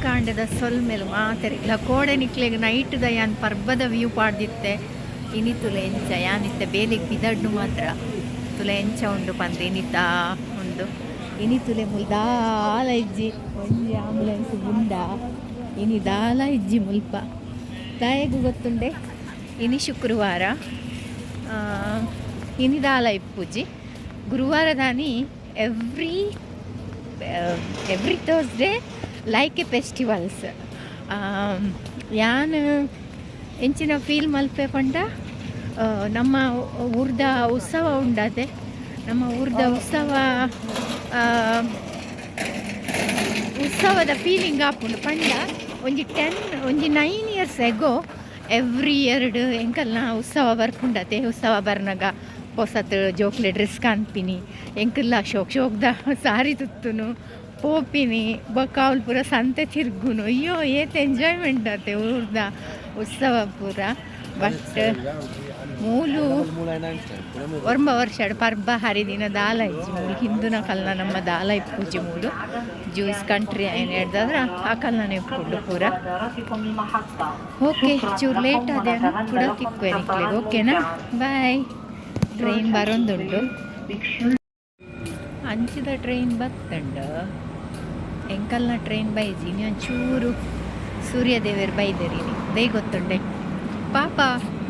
ಕಾಂಡದ ಸೊಲ್ಮೆಲು ಮಾತೆರಿಗ್ಲ. ಕೋಡೆ ನಿಕ್ಲೆಗ್ ನೈಟ್ ದ ಯಾನ್ ಪರ್ಬದ ವ್ಯೂ ಪಾಡ್ದಿತ್ತೆ. ಇನಿ ತುಲೆ ಎಂಚ ಯಾನಿತ್ತೆ ಬೇಲೆಗ್ ಪಿದಡ್ಡು ಮಾತ್ರ ತುಲೆ ಎಂಚ ಉಂಡು ಪಂದ್ ಇನಿತ ಉಂಡು. ಇನಿ ತುಲೆ ಮುಲ್ ದಾಲ ಇಜ್ಜಿ, ಒಂಜಿ ಆಂಬುಲೆನ್ಸ್ ಉಂಡ, ಇನಿ ದಾಲ ಇಜ್ಜಿ ಮುಲ್ಪ. ದಾಯೆಗ್ ಗೊತ್ತುಂಡೆ? ಇನಿ ಶುಕ್ರವಾರ, ಇನಿ ದಾಲ ಇಪ್ಪುಜಿ. ಗುರುವಾರದಾನಿ every Thursday like a festivals. ಯಾನ್ ಎಂಚಿನ ಫೀಲ್ ಮಲ್ಪೆ ಪಂಡ, ನಮ್ಮ ಊರ್ದ ಉತ್ಸವ ಉಂಡಾತೆ, ನಮ್ಮ ಊರ್ದ ಉತ್ಸವ, ಉತ್ಸವದ ಫೀಲಿಂಗ್ ಆಪುಂಡು. ಪಂಡ ಒಂಜಿ 10, ಒಂಜಿ 9 ಇಯರ್ಸ್ ಎಗೋ ಎವ್ರಿ ಇಯರ್ಡ್ ಎಂಕಲ್ನ ಉತ್ಸವ ಬರ್ಪುಂಡತೆ. ಉತ್ಸವ ಬರ್ನಗ ಪೊಸತ್ ಜೋಕ್ಲೆ ಡ್ರೆಸ್ ಕಾನ್ಪಿನಿ, ಎಂಕಲ್ಲ ಶೋಕ್ ಶೋಕ್ದ ಸಾರಿ ತುತ್ತುನು ಪೋಪಿನಿ, ಬೊಕ್ಕ ಅವ್ಲು ಪೂರ ಸಂತೆ ತಿರ್ಗುನು. ಅಯ್ಯೋ, ಏತ್ ಎಂಜಾಯ್ಮೆಂಟ್ ಆತೆ ಊರ್ದ ಉತ್ಸವ ಪೂರ. ಬಟ್ ಮೂಲು 9 ವರ್ಷ ಪರ್ಬ ಹರಿದಿನ ದಾಲ ಇಜ್ಜಿ ಮೂಲು. ಹಿಂದೂನ ಕಲ್ನ ನಮ್ಮ ದಾಲ ಇಪ್ಪುಜಿ ಮೂಲು. ಜ್ಯೂಸ್ ಕಂಟ್ರಿ ಏನು ಹೇಳ್ದಾದ್ರೆ ಆ ಕಲ್ನನೆ ಇಪ್ಪುಂಡು ಪೂರ. ಓಕೆ, ಚೂರು ಲೇಟ್ ಆದೆ ಕೂಡ ತಿಕ್ಕುವೆ ನಿಕ್ಲೆಗ್, ಓಕೆನಾ? ಬಾಯ್. ಟ್ರೈನ್ ಬರೋಂದುಂಡು. ಅಂಚಿದ ಟ್ರೈನ್ ಬತ್ತಂಡು, ಎಂಕಲ್ನ ಟ್ರೈನ್ ಬೈಜಿ. ಇನಿ ಒಂಚೂರು ಸೂರ್ಯದೇವರು ಬೈದೇರಿ ಇನಿ, ದೈ ಗೊತ್ತುಂಡೆ. ಪಾಪ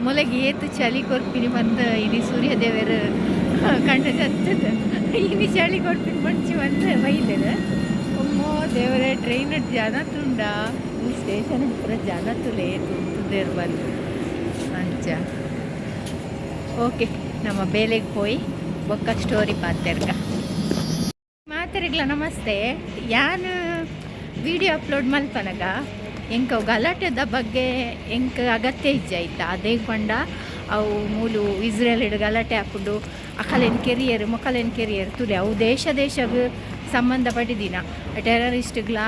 ಮೊಲೆಗೆ ಏತು ಚಳಿ ಕೊರ್ಪಿನಿ ಬಂದು ಇನಿ ಸೂರ್ಯದೇವರು ಕಣ್ಣು ಜತ್ತದ. ಇನಿ ಚಳಿ ಕೊರ್ಪಿನಿ ಮಂಚಿ ಬಂದು ಬೈದೇರು. ಅಮ್ಮೋ ದೇವರೇ, ಟ್ರೈನ್ ಜನ ತುಂಡ. ಈ ಸ್ಟೇಷನ್ ಪೂರ ಜನ ತುಲೆ ತುಂತುದೇರು ಬಂದು ಅಂಚ. ಓಕೆ, ನಮ್ಮ ಬೇಲೆಗೆ ಪೋಯಿ ಬೊಕ್ಕ ಸ್ಟೋರಿ ಪಾತೆರ್ಗ. ಮಾತೆರಿಗ್ಲ ನಮಸ್ತೆ. ಯಾನ್ ವಿಡಿಯೋ ಅಪ್ಲೋಡ್ ಮಲ್ಪನಗ ಎಂಕ ಗಲಾಟೆದ ಬಗ್ಗೆ ಎಂಕ್ ಅಗತ್ಯ ಇಜ್ಜಿ ಆಯ್ತಾ? ಅದೇ ಪಂಡ ಅವು ಮೂಲು ಇಸ್ರೇಲ್ ಗಲಾಟೆ ಹಾಕೊಂಡು ಅಕಲೆನ್ ಕೆರಿಯರ್, ಮೊಕಲೆನ್ ಕೆರಿಯರ್ ತುಲೆ. ಅವು ದೇಶ ದೇಶಗ್ ಸಂಬಂಧಪಟ್ಟಿದಿನ. ಟೆರರಿಸ್ಟ್ಗ್ಲ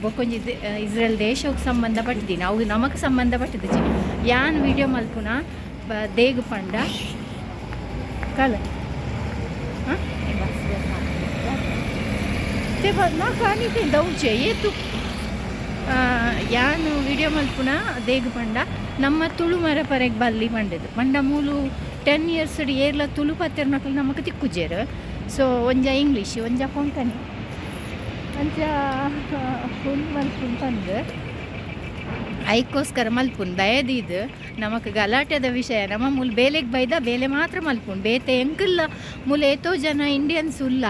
ಬೊಕೊಂಜಿ ಇಸ್ರೇಲ್ ದೇಶಕ್ಕೆ ಸಂಬಂಧಪಟ್ಟಿದಿನ, ಅವು ನಮಕ್ ಸಂಬಂಧಪಟ್ಟಿದ್ಜಿ. ಯಾನ್ ವಿಡಿಯೋ ಮಲ್ಪುನ ದೇಗ್ ಪಂಡ ಕಲ ಹಾಂ ते ನಾಕಾನಿ ದೌಚೆ ಏತು. ಯಾನು ವಿಡಿಯೋ ಮಲ್ಪುನ ದೇಗ್ ಪಂಡ ನಮ್ಮ ತುಳು ಮರ ಪರೆಗ್ ಬಲ್ಲಿ ಪಂಡದು. ಪಂಡ ಮೂಲು 10 ಇಯರ್ಸ್ ಏರ್ಲ ತುಳು ಪತ್ತೆರ್ನಕಲು ನಮಕ್ ತಿಕ್ಕುಜೆರ್. ಸೊ ಒಂಜ ಇಂಗ್ಲೀಷ್, ಒಂಜ ಕೊಂಕಣಿ, ಅಂಚ ಫುಲ್ ಮಲ್ಪುನ್ ಪಂದ್ ಐಕ್ಕೋಸ್ಕರ ಮಲ್ಪುನ್. ದಯದೀದ್ ನಮಕ್ ಗಲಾಟೆದ ವಿಷಯ, ನಮ್ಮ ಮೂಲು ಬೇಲೆಗ್ ಬೈದ ಬೇಲೆ ಮಾತ್ರ ಮಲ್ಪುನ್. ಬೇತೆ ಎಂಕಲ್ಲ ಮೂಲು ಏತೋ ಜನ ಇಂಡಿಯನ್ಸ್ ಉಲ್ಲ.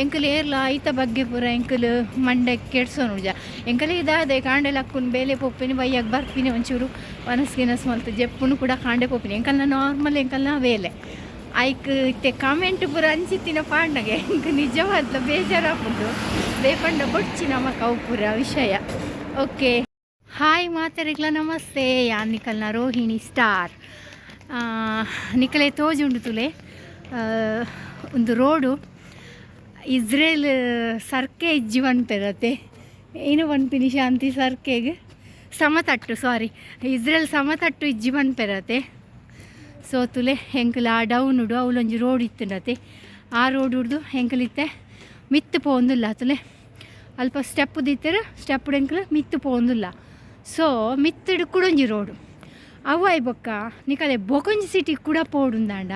ಎಂಕಲ್ ಏರ್ಲ ಐತ ಬಗ್ಗೆ ಪೂರ ಎಂಕಲ್ ಮಂಡೆ ಕೆಡ್ಸೋನುಜ. ಎಂಕಲ್ ಇದಾದೆ, ಕಾಂಡೆ ಲಕ್ಕುನ್, ಬೇಲೆ ಪೋಪಿನಿ, ಬಯ್ಯಾಗ ಬರ್ಪಿನಿ, ಒಂಚೂರು ವನಸ್ ಗಿನಸ್ ಮಲ್ತು ಜೆಪ್ಪುನು, ಕೂಡ ಕಾಂಡೆ ಪೋಪಿನಿ. ಎಂಕಲ್ನ ನಾರ್ಮಲ್ ಎಂಕಲ್ನ ಬೇಲೆ. ಐಕ್ ಇತ್ತೆ ಕಾಮೆಂಟ್ ಪೂರ ಅಂಚಿತ್ತಿನ ಪಾಂಡಗೆ ಎಂಕ್ ನಿಜವಾದ್ಲ ಬೇಜಾರಾಪುಂಡು. ದೇಪಂಡ ಬೊಡ್ಚಿ ನಮಕ್ ಅವು ಪೂರ ವಿಷಯ. ಓಕೆ, ಹಾಯ್, ಮಾತೆರಿಗ್ಲ ನಮಸ್ತೆ. ಯಾನ್ ನಿಕಲ್ನ ರೋಹಿಣಿ ಸ್ಟಾರ್. ನಿಕಲೆ ತೋಜುಂಡು ತುಲೆ, ಒಂದು ರೋಡು ಇಸ್ರೇಲ್ ಸರ್ಕೆ ಇಜ್ಜಿ ಪನ್ಪೆರತೆ. ಏನು ಪನ್ಪಿನಿ ಶಾಂತಿ ಸರ್ಕೆಗ್? ಸಮತಟ್ಟು, ಸಾರಿ, ಇಸ್ರೇಲ್ ಸಮತಟ್ಟು ಇಜ್ಜಿ ಪನ್ಪೆರತೆ. ಸೊ ತುಲೆ, ಎಂಕಲ್ ಆ ಡೌನ್ ಉಡು ಅವಲೊಂಜಿ ರೋಡ್ ಇತ್ತುಂಡತೆ. ಆ ರೋಡ್ ಹಿಡ್ದು ಎಂಕಲ್ ಇತ್ತೆ ಮಿತ್ತು ಪೋವೊಂದುಲ್ಲ. ತುಲೆ, ಅಲ್ಪ ಸ್ಟೆಪ್ ದೀತೆರ್. ಸ್ಟೆಪ್ ಎಂಕಲ್ ಮಿತ್ತು ಪೋವೊಂದುಲ್ಲ. ಸೊ ಮಿತ್ತುಡು ಕುಡೊಂಜಿ ರೋಡು. ಅವು ಆಯ್ ಬೊಕ್ಕ ನಿಕಲೆ ಬೊಕೊಂಜಿ ಸಿಟಿ ಕೂಡ ಪೋಡುಂದಾಂಡ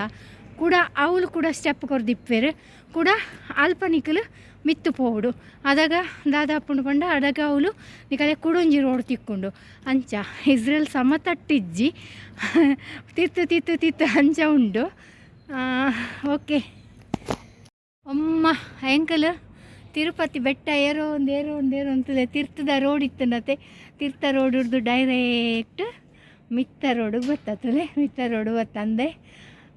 ಕೂಡ ಅವ್ಲು ಕೂಡ ಸ್ಟೆಪ್ ಕೊರ್ದಿಪ್ಪೆರ್. ಕೂಡ ಅಲ್ಪ ನಿಕಲು ಮಿತ್ತು ಪೋವೊಡು. ಅದಗ ದಾದಾಪುಂಡು ಪಂಡ, ಅದಗ ಅವ್ಲು ನಿಕಲೆ ಕುಡೊಂಜಿ ರೋಡ್ ತಿಕ್ಕುಂಡು. ಅಂಚ ಇಸ್ರೇಲ್ ಸಮತಟ್ಟಿಜ್ಜಿ, ತಿತ್ತು ತಿತ್ತು ತಿತ್ತು ಅಂಚ ಉಂಡು. ಓಕೆ, ಅಮ್ಮ, ಎಂಕಲ್ ತಿರುಪತಿ ಬೆಟ್ಟ ಏರೋ ಒಂದು ಏರೋ ಒಂದು ಏರೋ ಅಂತದೆ. ತಿರ್ತದ ರೋಡ್ ಇತ್ತುಂಡತೆ. ತಿರ್ತ ರೋಡ್ ಹಿಡ್ದು ಡೈರೆಕ್ಟ್ ಮಿತ್ತ ರೋಡಿಗೆ ಬತ್ತತದೆ. ಮಿತ್ತ ರೋಡು ಬತ್ತಂದೆ.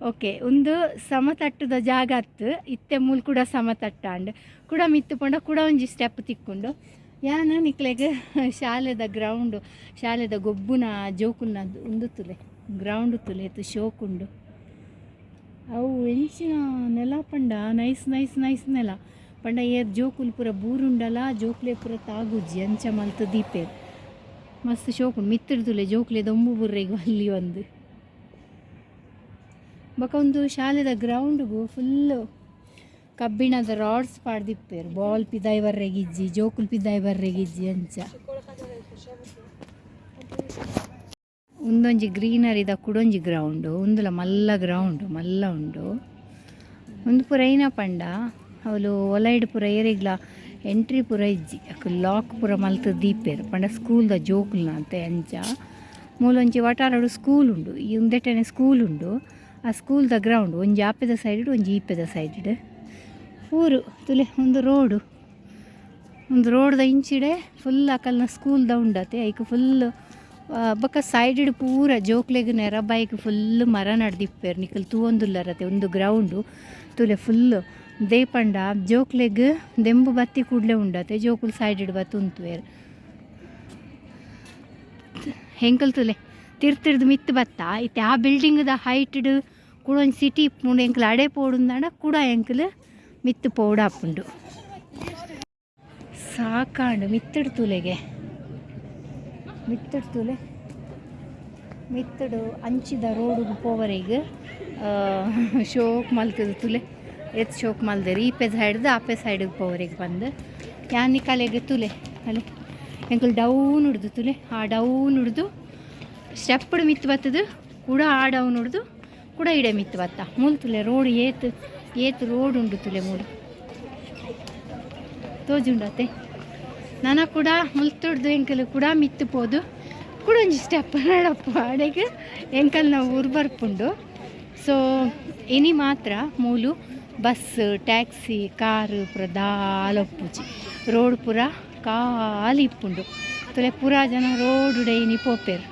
ಓಕೆ, ಒಂದು ಸಮತಟ್ಟದ ಜಾಗ ಅತ್ತು. ಇತ್ತೆ ಮೂಲು ಕೂಡ ಸಮತಟ್ಟಾಂಡ್. ಕೂಡ ಮಿತ್ತು ಪಂಡ ಕೂಡ ಒಂಜಿ ಸ್ಟೆಪ್ ತಿಕ್ಕೊಂಡು. ಯಾನ ನಿಕ್ಲೆಗ್ ಶಾಲೆದ ಗ್ರೌಂಡು, ಶಾಲೆದ ಗೊಬ್ಬುನ ಜೋಕುಲ್ನ ಉಂದು ತುಲೆ, ಗ್ರೌಂಡ್ ತುಲೆ, ಇತ್ತು ಶೋಕುಂಡು. ಅವು ಎಂಚಿನ ನೆಲ ಪಂಡ ನೈಸ್ ನೈಸ್ ನೈಸ್ ನೆಲ. ಪಂಡ ಏರ್ ಜೋಕುಲು ಪೂರ ಬೂರುಂಡಲ ಜೋಕ್ಲೆ ಪೂರ ತಾಗುಜ್ಜಿ, ಅಂಚ ಮಲ್ತ್ ದೀಪೇರ್. ಮಸ್ತ್ ಶೋಕುಂಡು. ಮಿತ್ತಿಡ್ದುಲೆ ಜೋಕ್ಲೆ ದೊಂಬು ಬುರ್ರೆಗ್ ಅಲ್ಲಿ ಒಂದು. ಬೊಕ ಒಂದು ಶಾಲೆದ ಗ್ರೌಂಡ್ಗು ಫುಲ್ಲು ಕಬ್ಬಿಣದ ರಾಡ್ಸ್ ಪಾಡ್ದಿಪ್ಪೇರು. ಬಾಲ್ ಪಿದಾಯ್ ಬರ್ರೆಗಿಜ್ಜಿ, ಜೋಕುಲು ಪಿದಾಯ್ ಬರ್ರೆಗಿಜ್ಜಿ ಅಂಚ. ಉಂದೊಂಜಿ ಗ್ರೀನರಿದ ಕುಡೊಂಜಿ ಗ್ರೌಂಡ್. ಉಂದುಲ ಮಲ್ಲ ಗ್ರೌಂಡ್, ಮಲ್ಲ ಉಂಡು. ಉಂದು ಪೂರ ಐನ ಪಂಡ ಅವ್ಲು ಒಲೈಡ್ ಪೂರ ಏರೆಗ್ಲ ಎಂಟ್ರಿ ಪೂರ ಇಜ್ಜಿ. ಅಕುಲು ಲಾಕ್ ಪೂರ ಮಲ್ತ್ ದೀಪೆರ್. ಪಂಡ ಸ್ಕೂಲ್ದ ಜೋಕುಲ್ನ ಅಂತೆ ಅಂಚ. ಮೂಲೊಂಜಿ ವಟಾರಡು ಸ್ಕೂಲ್ ಉಂಡು. ಈ ಉಂದೆಟನೆ ಸ್ಕೂಲ್ ಉಂಡು. ಆ ಸ್ಕೂಲ್ದ ಗ್ರೌಂಡ್ ಒಂಜಿ ಆಪೆದ ಸೈಡ್, ಒಂಜಿ ಈಪೆದ ಸೈಡ್. ಊರು ತುಲೆ. ಒಂದು ರೋಡು. ಒಂದು ರೋಡ್ದ ಇಂಚಿಡೆ ಫುಲ್ ಅಕಲ್ನ ಸ್ಕೂಲ್ದ ಉಂಡತೆ. ಐಕ್ ಫುಲ್ ಬೊಕ್ಕ ಸೈಡ್ ಪೂರ ಜೋಕ್ಲೆಗ್ ನೆರಬೈಕ್ ಫುಲ್ ಮರ ನಡ್ದಿಪ್ಪೆರ್. ನಿಕುಲು ತೂವೊಂದುಲ್ಲರತೆ. ಒಂದು ಗ್ರೌಂಡು ತೂಲೆ ಫುಲ್. ದೇಪಂಡ ಜೋಕ್ಲೆಗ್ ದೆಂಬು ಬತ್ತಿ ಕೂಡ್ಲೆ ಉಂಡತೆ, ಜೋಕುಲು ಸೈಡ್ ಬತ್ತ್ ಉಂತುವೆರ್. ಎಂಕುಲು ತೂಲೆ ತಿರ್ತಿರ್ದು ಮಿತ್ತ್ ಬತ್ತ. ಇತ್ತೆ ಆ ಬಿಲ್ಡಿಂಗ್ದ ಹೈಟ್ಡ್ ಕೂಡ ಒಂಜಿ ಸಿಟಿ ಇಪ್ಪುಂಡು. ಎಂಕುಲು ಅಡೆ ಪೋಡುಂದಾಂಡ ಕೂಡ ಎಂಕುಲು ಮಿತ್ತ್ ಪೋಡಾಪುಂಡು. ಸಾಕಾಂಡು. ಮಿತ್ತುಡು ತೂಲೆಗೆ, ಮಿತ್ತುಡು ತೂಲೆ. ಮಿತ್ತುಡು ಅಂಚಿದ ರೋಡುಗು ಪೋವರೆಗ್ ಶೋಕ್ ಮಲ್ತದ. ತೂಲೆ, ಏತ್ ಶೋಕ್ ಮಲ್ದೆರ್. ಈಪೆ ಸೈಡ್ದು ಆಪೆ ಸೈಡ್ಗೆ ಪೋವರೆಗ್ ಬಂದು ಯಾನಿ ಕಲೆಗ್ ತೂಲೆ. ಅಲೆ ಎಂಕುಲು ಡೌನ್ ಹಿಡ್ದು ತೂಲೆ, ಆ ಡೌನ್ ಹಿಡ್ದು ಸ್ಟೆಪ್ಡ್ ಮಿತ್ತು ಬತ್ತದು. ಕೂಡ ಆ ಡೌನ್ ಹಿಡ್ದು ಕೂಡ ಇಡೆ ಮಿತ್ತು ಬತ್ತ. ಮೂಲು ತುಲೆ, ರೋಡ್ ಏತ್ ಏತ್ ರೋಡ್ ಉಂಡು ತುಲೆ. ಮೂಲು ತೋಜುಂಡತೆ. ನನ ಕೂಡ ಮುಲ್ತುಡ್ದು ಎಂಕಲು ಕೂಡ ಮಿತ್ತು ಪೋದು ಕೂಡ ಒಂಜಿ ಸ್ಟೆಪ್ ನಡಪ್ಪ. ಅಡೆಗೆ ಎಂಕಲ್ನ ಊರು ಬರ್ಪುಂಡು. ಸೊ ಇನಿ ಮಾತ್ರ ಮೂಲು ಬಸ್, ಟ್ಯಾಕ್ಸಿ, ಕಾರು ಪೂರ ದಾಲ ಉಪ್ಪುಜಿ. ರೋಡ್ ಪೂರ ಖಾಲಿ ಇಪ್ಪುಂಡು. ತುಲೆ, ಪೂರಾ ಜನ ರೋಡ್ ಇನಿ ಪೋಪೆರ್.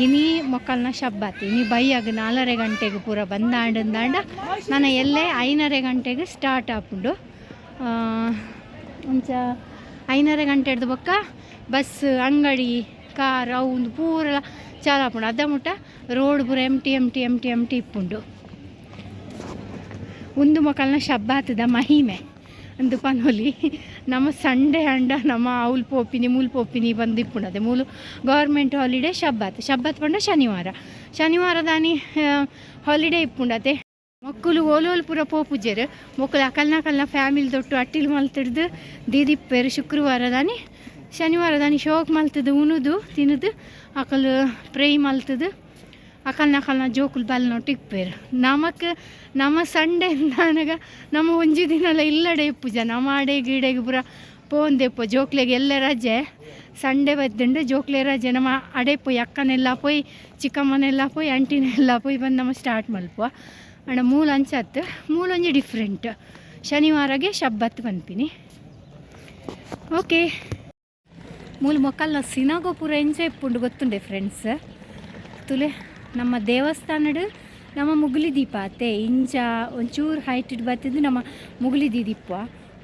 ಇನಿ ಮೊಕ್ಕಲ್ನ ಶಬ್ಬಾತ್. ಇನಿ ಬೈಯಾಗ 4:30 ಗಂಟೆಗೆ ಪೂರ ಬಂದಾಂಡಂದಾಂಡ ನನ್ನ ಎಲ್ಲೆ 5:30 ಗಂಟೆಗೆ ಸ್ಟಾರ್ಟ್ ಆಪುಂಡು. ಅಂಚ 5:30 ಗಂಟೆ ಹಿಡ್ದು ಬೊಕ್ಕ ಬಸ್, ಅಂಗಡಿ, ಕಾರ್ ಅವು ಒಂದು ಪೂರ ಚಾಲು ಆಪುಂಡು. ಅದ ಮುಟ್ಟ ರೋಡ್ ಪೂರ ಎಂಟಿ ಎಂಟಿ ಎಂಟಿ ಎಂಟಿ ಇಪ್ಪುಂಡು. ಉಂದು ಮೊಕಲ್ನ ಶಬ್ಬಾತದ ಮಹಿಮೆ ಅಂದು ಪನೊಲಿ. ನಮ್ಮ ಸಂಡೇ ಅಂಡ ನಮ್ಮ ಅವ್ಲು ಪೋಪಿನಿ, ಮೂಲು ಪೋಪಿನಿ ಬಂದು ಇಪ್ಪುಂಡು. ಅದೇ ಮೂಲು ಗೌರ್ಮೆಂಟ್ ಹಾಲಿಡೇ ಶಬ್ಬಾತ್. ಶಬ್ಬಾತ್ ಪಂಡ ಶನಿವಾರ. ಶನಿವಾರ ದಾನಿ ಹಾಲಿಡೇ ಇಪ್ಪುಂಡತೆ. ಮೊಕ್ಕುಲು ಓಲೋಲು ಪೂರ ಪೋಪುಜೆರ್. ಮೊಕ್ಕುಲು ಅಕಲ್ನ ಅಕಲ್ನ ಫ್ಯಾಮಿಲಿ ದೊಟ್ಟು ಅಟ್ಟಿಲ್ ಮಲ್ತಿಡ್ದು ದೀದಿಪ್ಪೆರ್. ಶುಕ್ರವಾರ ದಾನಿ, ಶನಿವಾರ ದಾನಿ ಶೋಕ್ ಮಲ್ತದು, ಉಣುದು ತಿನ್ನುದು, ಅಕಲು ಪ್ರೇ ಮಲ್ತದು, ಅಕಲ್ನ ಅಕಲ್ನ ಜೋಕುಲು ಬಲ್ನೊಟ್ಟು ಇಪ್ಪೆರ್. ನಮಕ್ ನಮ್ಮ ಸಂಡೇ ನಾನಗ ನಮ್ಮ ಒಂಜಿ ದಿನಲ ಇಲ್ಲಡೆ ಇಪ್ಪುಜ. ನಮ್ಮ ಆಡೆ ಗೀಡೆಗೆ ಪೂರ ಪೋಂದೆಪ್ಪ. ಜೋಕ್ಲೆಗ್ ಎಲ್ಲ ರಜೆ. ಸಂಡೇ ಬದ್ದುಂಡು, ಜೋಕ್ಲೆ ರಜೆ. ನಮ್ಮ ಅಡೆ ಪೋಯಿ, ಅಕ್ಕನೆಲ್ಲ ಪೋಯ್, ಚಿಕ್ಕಮ್ಮನೆಲ್ಲ ಪೋಯ್, ಆಂಟಿನೆಲ್ಲ ಪೋಯ್ ಬಂದು ನಮ್ಮ ಸ್ಟಾರ್ಟ್ ಮಲ್ಪುವ. ಅಂಡ ಮೂಲ ಅಂಚತ್ ಮೂಲೊಂಜಿ ಡಿಫ್ರೆಂಟ್. ಶನಿವಾರಗೆ ಶಬ್ಬತ್ ಪನ್ಪಿನಿ. ಓಕೆ, ಮೂಲು ಮೊಕ್ಕಲ್ನ ಸಿನಾಗೋ ಪೂರ ಎಂಜಾಯ್ ಇಪ್ಪುಂಡು ಗೊತ್ತುಂಡೆ ಫ್ರೆಂಡ್ಸ್. ತುಲೆ, ನಮ್ಮ ದೇವಸ್ಥಾನಡ್ ನಮ್ಮ ಮುಗುಲಿ ದೀಪ ಅತ್ತೆ. ಇಂಚ ಒಂಚೂರು ಹೈಟ್ ಬತ್ತಿದ್ದು ನಮ್ಮ ಮುಗುಲಿ ದೀದಿಪ್ಪ.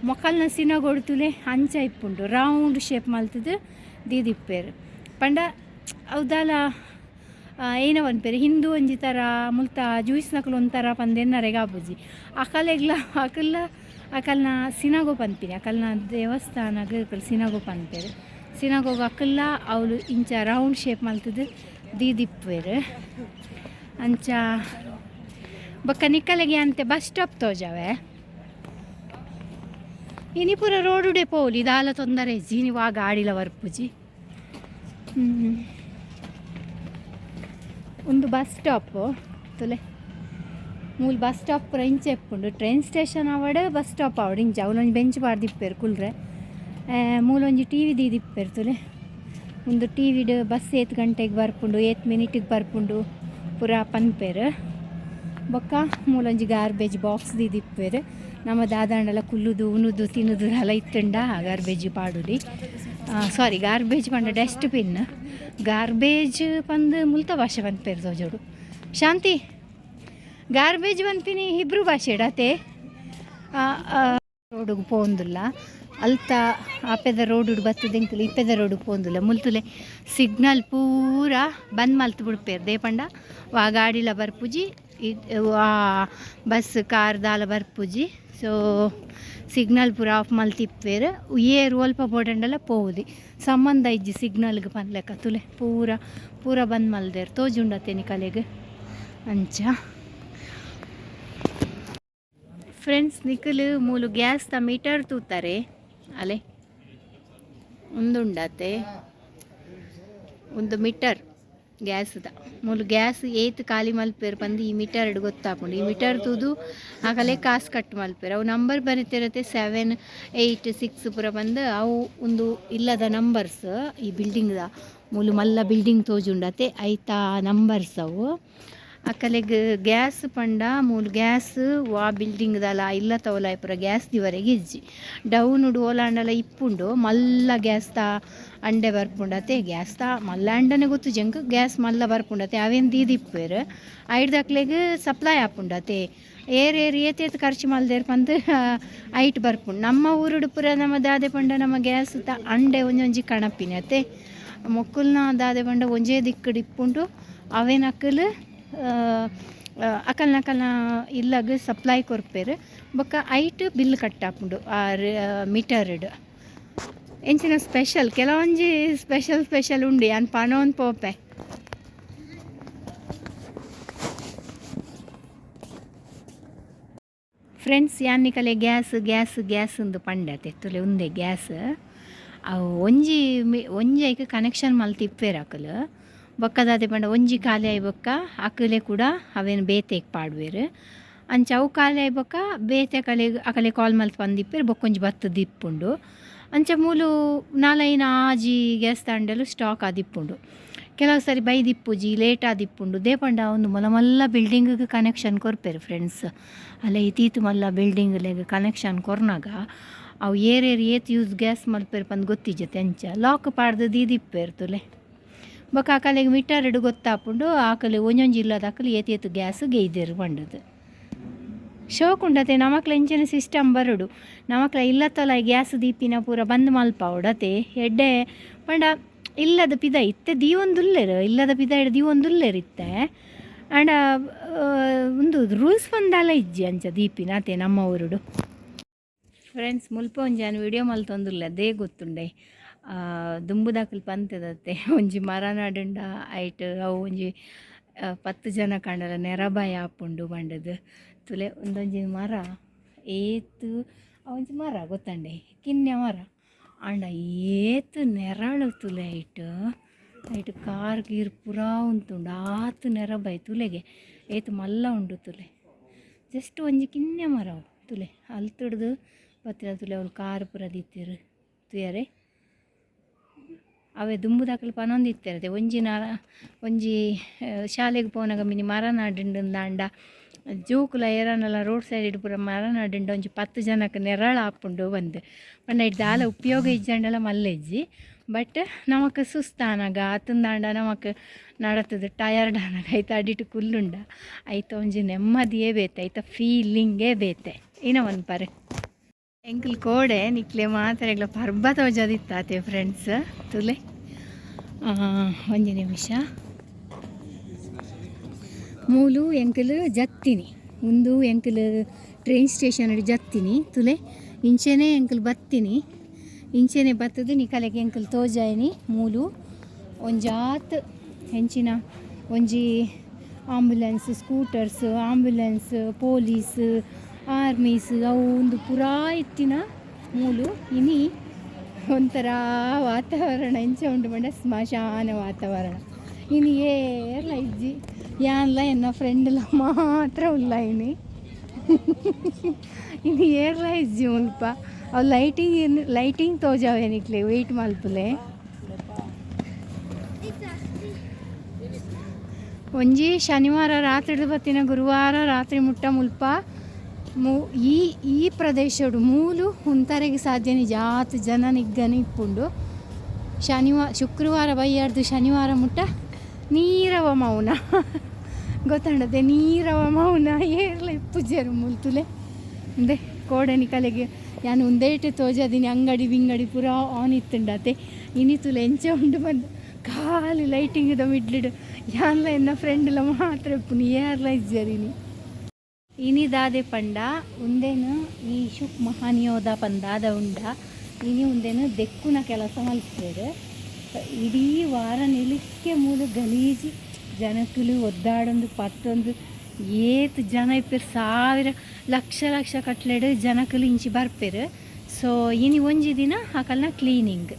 ಮೊಕ್ಕಲ್ನ ಸಿನಗೋಡು ತುಲೆ, ಅಂಚ ಇಪ್ಪುಂಡು. ರೌಂಡ್ ಶೇಪ್ ಮಲ್ತದು ದೀದಿಪ್ಪೇರು. ಪಂಡ ಅವ್ದಾಲ ಏನ ಪನ್ಪೆರ್, ಹಿಂದೂ ಒಂಜಿ ಥರ, ಮುಲ್ತ ಜೂಯಿಸ್ನಕುಲು ಒಂಥರ ಪಂದ್ ಆಪುಜಿ. ಅಕಲೆಗ್ಲ ಅಕಲ್ಲ ಅಕಲ್ನ ಸಿನಗೋ ಪನ್ಪಿನಿ. ಅಕಲ್ನ ದೇವಸ್ಥಾನಗ್ ಅಕಲ್ ಸಿನಗೋ ಪನ್ಪೆರ್. ಸಿನಗೋಗ್ ಅಕಲ್ಲ ಅವ್ಲು ಇಂಚ ರೌಂಡ್ ಶೇಪ್ ಮಲ್ತದು ದೀದಿಪ್ಪುವೆರ್ ಅಂಚ. ಬೊಕ್ಕ ನಿಕ್ಕಲೆಗೆ ಅಂತೆ ಬಸ್ ಸ್ಟಾಪ್ ತೋಜಾವೆ. ಇನಿ ಪೂರ ರೋಡುಡೆ ಪೋಲಿ, ದಾಲ ತೊಂದರೆ ಇಜ್ಜಿ. ಇನಿ ವಾ ಗಾಡಿಲ ಬರ್ಪುಜಿ. ಒಂದು ಬಸ್ ಸ್ಟಾಪ್ ತುಲೆ. ಮೂಲು ಬಸ್ ಸ್ಟಾಪ್ ಪೂರ ಇಂಚ ಇಪ್ಪುಂಡು. ಟ್ರೈನ್ ಸ್ಟೇಷನ್ ಆವಡ್, ಬಸ್ ಸ್ಟಾಪ್ ಆವಡ್ ಇಂಚ. ಅವ್ಲೊಂಜಿ ಬೆಂಚ್ ಪಾಡ್ದಿಪ್ಪೆರ್ ಕುಲ್ರೆ. ಮೂಲೊಂಜಿ ಟಿವಿ ದೀದಿಪ್ಪೆರ್ ತುಲೆ. ಒಂದು ಟಿ ವಿಡ್ ಬಸ್ ಏತ್ ಗಂಟೆಗೆ ಬರ್ಪುಂಡು, ಏತ್ ಮಿನಿಟಿಗೆ ಬರ್ಪುಂಡು ಪೂರ ಪನ್ಪೆರ್. ಬೊಕ್ಕ ಮೂಲೊಂಜಿ ಗಾರ್ಬೇಜ್ ಬಾಕ್ಸ್ ದೀದಿಪ್ಪೆರ್. ನಮ್ಮ ದಾದಾಂಡಲ ಕುಲ್ಲುದು, ಉಣುದು, ತಿನ್ನುದು ಅಲ ಇತ್ತುಂಡ ಗಾರ್ಬೇಜ್ ಪಾಡುಲಿ. ಸಾರಿ, ಗಾರ್ಬೇಜ್ ಪಂಡ ಡಸ್ಟ್ಬಿನ್. ಗಾರ್ಬೇಜ್ ಪಂದ್ ಮುಲ್ತ ಭಾಷೆ ಪನ್ಪೆರ್ ತೋಜೋಡು. ಶಾಂತಿ, ಗಾರ್ಬೇಜ್ ಪನ್ಪಿನಿ ಹಿಬ್ರು ಭಾಷೆಡ್ ಅತೆ. ರೋಡುಗು ಪೋಂದುಲ್ಲ. ಅಲ್ತ ಆಪೆದ ರೋಡುಡು ಬತ್ತದ ಎಂಕುಲು ಇಪ್ಪೆದ ರೋಡುಗು ಪೋಂದುಲ್ಲ. ಮುಲ್ತುಲೆ ಸಿಗ್ನಲ್ ಪೂರ ಬಂದ್ ಮಲ್ತ್ ಬುಡ್ಪೆರ್. ದೇಪಂಡ ವಾ ಗಾಡಿಲ ಬರ್ಪುಜಿ, ವಾ ಬಸ್, ಕಾರ್ ದಾಲ ಬರ್ಪುಜಿ. ಸೊ ಸಿಗ್ನಲ್ ಪೂರ ಆಫ್ ಮಲ್ತಿಪ್ಪೆರ್. ಏರ್ ಒಲ್ಪ ಬೋಡಂಡಲ ಪೋವೊಲಿ, ಸಂಬಂಧ ಇಜ್ಜಿ ಸಿಗ್ನಲ್ಗೆ ಪನ್ಲೆಕ. ತುಲೆ, ಪೂರ ಪೂರ ಬಂದ್ ಮಲ್ದೆರ್. ತೋಜುಂಡತೆ ನಿಕಲೆಗ್ ಅಂಚ. ಫ್ರೆಂಡ್ಸ್, ನಿಕುಲು ಮೂಲು ಗ್ಯಾಸ್ ದ ಮೀಟರ್ ತೂತಾರೆ. ಅಲೆ ಉಂದುಂಡತೆ. ಒಂದು ಮೀಟರ್ ಗ್ಯಾಸ್ದ ಮೂಲು ಗ್ಯಾಸ್ ಏತ್ ಖಾಲಿ ಮಲ್ಪೇರು ಪಂದು ಈ ಮೀಟರ್ಡ್ ಗೊತ್ತಾಪುಂಡು. ಈ ಮೀಟರ್ ತೂದು ಅಕಲೆ ಕಾಸು ಕಟ್ ಮಲ್ಪೇರು. ಅವು ನಂಬರ್ ಬರಿತಿರತ್ತೆ 7 8 6 ಪೂರ ಬಂದು ಅವು ಒಂದು ಇಲ್ಲದ ನಂಬರ್ಸ್. ಈ ಬಿಲ್ಡಿಂಗ್ದ ಮೂಲು ಮಲ್ಲ ಬಿಲ್ಡಿಂಗ್ ತೋಜುಂಡತೆ ಐತ ನಂಬರ್ಸ್ ಅವು. ಅಕಲೆಗ್ ಗ್ಯಾಸ್ ಪಂಡ ಮೂಲು ಗ್ಯಾಸ್ ವಾ ಬಿಲ್ಡಿಂಗ್ ದಲ ಇಲ್ಲ ತೋಲ ಪೂರ ಗ್ಯಾಸ್ ದಿವರೆಗೆ ಇಜ್ಜಿ. ಡೌನ್ ಓಲಾಂಡಲ ಇಪ್ಪುಂಡು ಮಲ್ಲ ಗ್ಯಾಸ್ ತಾ ಅಂಡೆ ಬರ್ಪುಂಡತೆ. ಗ್ಯಾಸ್ ತಾ ಮಲ್ಲ ಅಂಡನೆ ಗೊತ್ತು ಜಂಕ್ ಗ್ಯಾಸ್ ಮಲ್ಲ ಬರ್ಪುಂಡತೆ. ಅವೇನು ದೀದಿಪ್ಪೇರು ಐಡ್ದಕ್ಲೆಗ್ ಸಪ್ಲೈ ಆಪುಂಡತೆ. ಏರ್ ಏರ್ ಏತ್ ಏತ್ ಖರ್ಚು ಮಲ್ದೇರ್ ಪಂದ್ ಐಟ್ ಬರ್ಪುಂಡು. ನಮ್ಮ ಊರುಡು ಪೂರ ನಮ್ಮ ದಾದೆ ಪಂಡ ನಮ್ಮ ಗ್ಯಾಸ್ ತ ಅಂಡೆ ಒಂಜೊಂಜಿ ಕಣಪಿನತೆ. ಮೊಕ್ಕುಲ್ನ ದಾದೆ ಪಂಡ ಒಂಜೇ ದಿಕ್ಕಡ್ ಇಪ್ಪುಂಡು. ಅವೇನಕಲ್ ಅಕಲ್ನ ಅಕಲ್ನ ಇಲ್ಲಗ್ ಸಪ್ಲೈ ಕೊರ್ಪೇರು. ಬೊಕ್ಕ ಐಟ್ ಬಿಲ್ ಕಟ್ಟಾಪುಂಡು ಆ ಮೀಟರ್ಡ್. ಎಂಚಿನ ಸ್ಪೆಷಲ್ ಕೆಲವೊಂಜಿ ಸ್ಪೆಷಲ್ ಸ್ಪೆಷಲ್ ಉಂಡು ಯಾನ್ ಪನೊಂದು ಪೋಪೆ. ಫ್ರೆಂಡ್ಸ್ ಯಾನ್ ನಿಕಲೆ ಗ್ಯಾಸ್ ಗ್ಯಾಸ್ ಗ್ಯಾಸ್ ಉಂದು ಪಂಡತೆ ತುಲೆ ಉಂದೆ ಗ್ಯಾಸ್. ಅವು ಒಂಜಿ ಒಂಜಿ ಐಕ್ ಕನೆಕ್ಷನ್ ಮಲ್ತಿಪ್ಪೇರು ಅಕುಲು. ಬೊಕ್ಕ ದಾದೆ ಪಂಡ ಒಂಜಿ ಖಾಲಿ ಆಯಿ ಬೊಕ್ಕ ಅಕಲೆ ಕೂಡ ಅವೇನು ಬೇತೆಗ್ ಪಾಡ್ವೇರು. ಅಂಚ ಅವು ಖಾಲಿ ಆಯಿ ಬೊಕ್ಕ ಬೇತೆ ಅಕಲೆಗ್ ಅಕಲೆ ಕಾಲ್ ಮಲ್ತ್ ಪಂದಿಪ್ಪೇರು ಬೊಕ್ಕೊಂಜಿ ಬತ್ತುದು ಇಪ್ಪುಂಡು. ಅಂಚ ಮೂಲು ನಾಲೈನ್ ಆಜಿ ಗ್ಯಾಸ್ ತಾಂಡಲು ಸ್ಟಾಕ್ ಆದಿಪ್ಪುಂಡು. ಕೆಲವು ಸರಿ ಬೈದಿಪ್ಪುಜಿ ಲೇಟ್ ಆದಿಪ್ಪುಂಡು. ದೇಪಂಡ ಒಂದು ಮಲ್ಲ ಮಲ್ಲ ಬಿಲ್ಡಿಂಗಿಗೆ ಕನೆಕ್ಷನ್ ಕೊರ್ಪೇರು ಫ್ರೆಂಡ್ಸ್. ಅಲ್ಲ ಇತೀತು ಮಲ್ಲ ಬಿಲ್ಡಿಂಗ್ಲೆಗ್ ಕನೆಕ್ಷನ್ ಕೊರ್ನಾಗ ಅವು ಏರೇರು ಏತ್ ಯೂಸ್ ಗ್ಯಾಸ್ ಮಲ್ಪೇರು ಪಂದ್ ಗೊತ್ತಿಜ್ಜತೆ. ಅಂಚ ಲಾಕ್ ಪಾಡ್ದು ದೀದಿಪ್ಪೇರು ತುಲೆ. ಬೊಕ್ಕ ಅಕಲೆಗ್ ಮೀಟರ್ಡ್ ಗೊತ್ತಾಪುಂಡು ಆಕಲೆ ಒಂಜೊಂಜಿ ಇಲ್ಲದ ಅಕಲು ಏತ್ ಏತ್ ಗ್ಯಾಸ್ ಗೈದೇರು ಪಂಡದು. ಶೋಕುಂಡತೆ ನಮಕ್ಲ ಇಂಚಿನ ಸಿಸ್ಟಮ್ ಬರಡು. ನಮಕ್ಲ ಇಲ್ಲತ್ತಲ ಗ್ಯಾಸ್ ದೀಪಿನ ಪೂರ ಬಂದ್ ಮಲ್ಪಾವಡತೆ ಎಡ್ಡೆ ಪಂಡ ಇಲ್ಲದ ಪಿದ ಇತ್ತೆ ದೀವೊಂದುಲ್ಲೆರ್ ಇಲ್ಲದ ಪಿದ ದೀವೊಂದುಲ್ಲೆರ್ ಇತ್ತೆ. ಆಂಡ ಉಂದು ರೂಲ್ಸ್ ಬಂದಾಲ ಇಜ್ಜಿ ಅಂಚ ದೀಪಿನ ಅತೆ ನಮ್ಮ ಊರುಡು. ಫ್ರೆಂಡ್ಸ್ ಮುಲ್ಪ ಒಂಜಿ ಯಾನ್ ವಿಡಿಯೋ ಮಲ್ತೊಂದುಲ್ಲೆ ಅದೇ ಗೊತ್ತುಂಡೆ. ದುಂಬುದಕುಲು ಪಂತದತ್ತೆ ಒಂಜಿ ಮರ ನಡುಂಡ ಐಟ್ ಅವು ಒಂಜಿ 10 ಜನ ಕಂಡಲ ನೆರಬಾಯ ಆಪುಂಡು ಪಂಡದು. ತುಲೆ ಉಂದೊಂಜಿ ಮರ ಏತ್ ಒಂಜಿ ಮರ ಗೊತ್ತಂಡೆ ಕಿನ್ಯ ಮರ ಆಂಡ ಏತ್ ನೆರಳು ತುಲೆ ಐಟ್. ಐಟ್ ಕಾರ್ ಗೀರ್ ಪೂರಾ ಉಂತುಂಡು ಆತ್ ನೆರಬಾಯ್ ತುಲೆಗೆ ಏತ್ ಮಲ್ಲ ಉಂಡು ತುಲೆ. ಜಸ್ಟ್ ಒಂಜಿ ಕಿನ್ಯ ಮರ ಅವು ತುಲೆ ಅಲ್ತುಡ್ದು ಬತ್ತಿನ ತುಲೆ ಅವ್ಲು ಕಾರ್ ಪೂರ ದೀತೆರ್ ತೂಯರೆ. ಅವೇ ದುಂಬುದಕುಲು ಪನೊಂದಿತ್ತೆರ್ ಒಂಜಿ ನರ ಒಂಜಿ ಶಾಲೆಗ್ ಪೋನಗ ಮಿನಿ ಮರ ನಡುಂಡು ಜೋಕುಲ ಏರಾಂಡಲ ರೋಡ್ ಸೈಡ್ ಪೂರ ಮರ ನಡುಂಡು ಒಂಜಿ 10 ಜನಕ್ಕೆ ನೆರಳು ಆಪುಂಡು ಪಂದ್. ಪಂಡ ಐಟ್ ದಾಲ ಉಪಯೋಗ ಇಜ್ಜಂಡಲ ಮಲ್ಲ ಇಜ್ಜಿ. ಬಟ್ ನಮಕ್ ಸುಸ್ತಾನಗ ಅತ್ತಂದಾಂಡ ನಮಕ್ ನಡತದ ಟಯರ್ಡ್ ಆನಗ ಐತ ಅಡಿಟ್ ಕುಲ್ಲುಂಡ ಐತ ಒಂಜಿ ನೆಮ್ಮದಿಯೇ ಬೇತೆ ಐತ ಫೀಲಿಂಗೇ ಬೇತೆ ಇನ ಪನ್ಪರ್. ಎಂಕುಲು ಕೋಡೆ ನಿಕ್ಲೆ ಮಾತೆರೆಗ್ಲ ಪರ್ಬ ತೋಜಾದಿತ್ತಾತೆ ಫ್ರೆಂಡ್ಸ್ ತುಲೆ. ಒಂಜಿ ನಿಮಿಷ ಮೂಲು ಎಂಕುಲು ಜತ್ತಿನಿ ಉಂದು ಎಂಕುಲು ಟ್ರೈನ್ ಸ್ಟೇಷನ್ ಜತ್ತಿನಿ ತುಲೆ. ಇಂಚೆನೆ ಎಂಕುಲು ಬತ್ತಿನಿ ಇಂಚೆನೆ ಬತ್ತದು ನಿಕಲೆಗ್ ಎಂಕುಲು ತೋಜಾಯಿನಿ. ಮೂಲು ಒಂಜಾತ್ ಎಂಚಿನ ಒಂಜಿ ambulance scooters ambulance police armies ಅವು ಉಂದು ಪೂರಾ ಇತ್ತಿನ ಮೂಲು. ಇನಿ ಒಂಥರ ವಾತಾವರಣ ಎಂಚ ಉಂಡು ಪಂಡ ಸ್ಮಶಾನ ವಾತಾವರಣ. ಇನಿ ಏರ್ಲ ಇಜ್ಜಿ ಯಾನ್ಲ ಎನ್ನ ಫ್ರೆಂಡ್ಲ ಮಾತ್ರ ಉಲ್ಲ ಇನಿ. ಇನಿ ಏರ್ಲ ಇಜ್ಜಿ ಮುಲ್ಪ. ಅವು ಲೈಟಿಂಗ್ ಲೈಟಿಂಗ್ ತೋಜಾವೆ ನಿಕ್ಲೆ ವೆಯ್ಟ್ ಮಲ್ಪುಲೆ. ಒಂಜಿ ಶನಿವಾರ ರಾತ್ರಿ ಬತ್ತಿನ ಗುರುವಾರ ರಾತ್ರಿ ಮುಟ್ಟ ಮುಲ್ಪ ಈ ಈ ಪ್ರದೇಶಡು ಮೂಲು ಉಂತರೆಗ್ ಸಾಧ್ಯ ನಿಜ ಆತ್ ಜನ ನಿಗ್ಗನೆ ಇಪ್ಪುಂಡು. ಶನಿವಾರ ಶುಕ್ರವಾರ ಬಯ್ಯಾರ್ದು ಶನಿವಾರ ಮುಟ್ಟ ನೀರವ ಮೌನ ಗೊತ್ತಂಡದೆ ನೀರವ ಮೌನ ಏರ್ಲ ಇಪ್ಪುಜೆರ್ ಮುಲ್ತುಲೆ. ಉಂದೆ ಕೋಡೆ ನಿಕಲೆಗ್ ಯಾನ್ ಉಂದೇಟೆ ತೋಜಾದಿನಿ ಅಂಗಡಿ ಬಿಂಗಡಿ ಪೂರ ಆನ್ ಇತ್ತುಂಡತೆ. ಇನಿ ತುಲೆ ಎಂಚ ಉಂಡು ಬಂದು ಖಾಲಿ ಲೈಟಿಂಗ್ದ ಮಿಡ್ಲಿಡ್ ಯಾನ್ಲ ಎನ್ನ ಫ್ರೆಂಡ್ಲ ಮಾತ್ರ ಇಪ್ಪುನಿ ಏರ್ಲ ಇಜ್ಜೆರ್ ಇನಿ. ಇನಿ ದಾದೆ ಪಂಡ ಉಂದೆನ್ ಈ ಶುಕ್ ಮಹಾನಿಯೋದ ಪಂದಾದ ಉಂಡ ಇನಿ ಉಂದೆನ್ ದೆಕ್ಕುನ ಕೆಲಸ ಮಲ್ಪುವೆರ್. ಇಡೀ ವಾರ ನಿಲಿಕ್ಕೆ ಮೂಲು ಗಲೀಜಿ ಜನಕುಲು ಒದ್ದಾಡೊಂದು ಪತ್ತೊಂದು ಏತ್ ಜನ ಇಪ್ಪೆರ್ ಸಾವಿರ ಲಕ್ಷ ಲಕ್ಷ ಕಟ್ಲೆಡ್ ಜನಕುಲು ಇಂಚಿ ಬರ್ಪೆರ್. ಸೊ ಇನಿ ಒಂಜಿ ದಿನ ಅಕಲ್ನ ಕ್ಲೀನಿಂಗ್.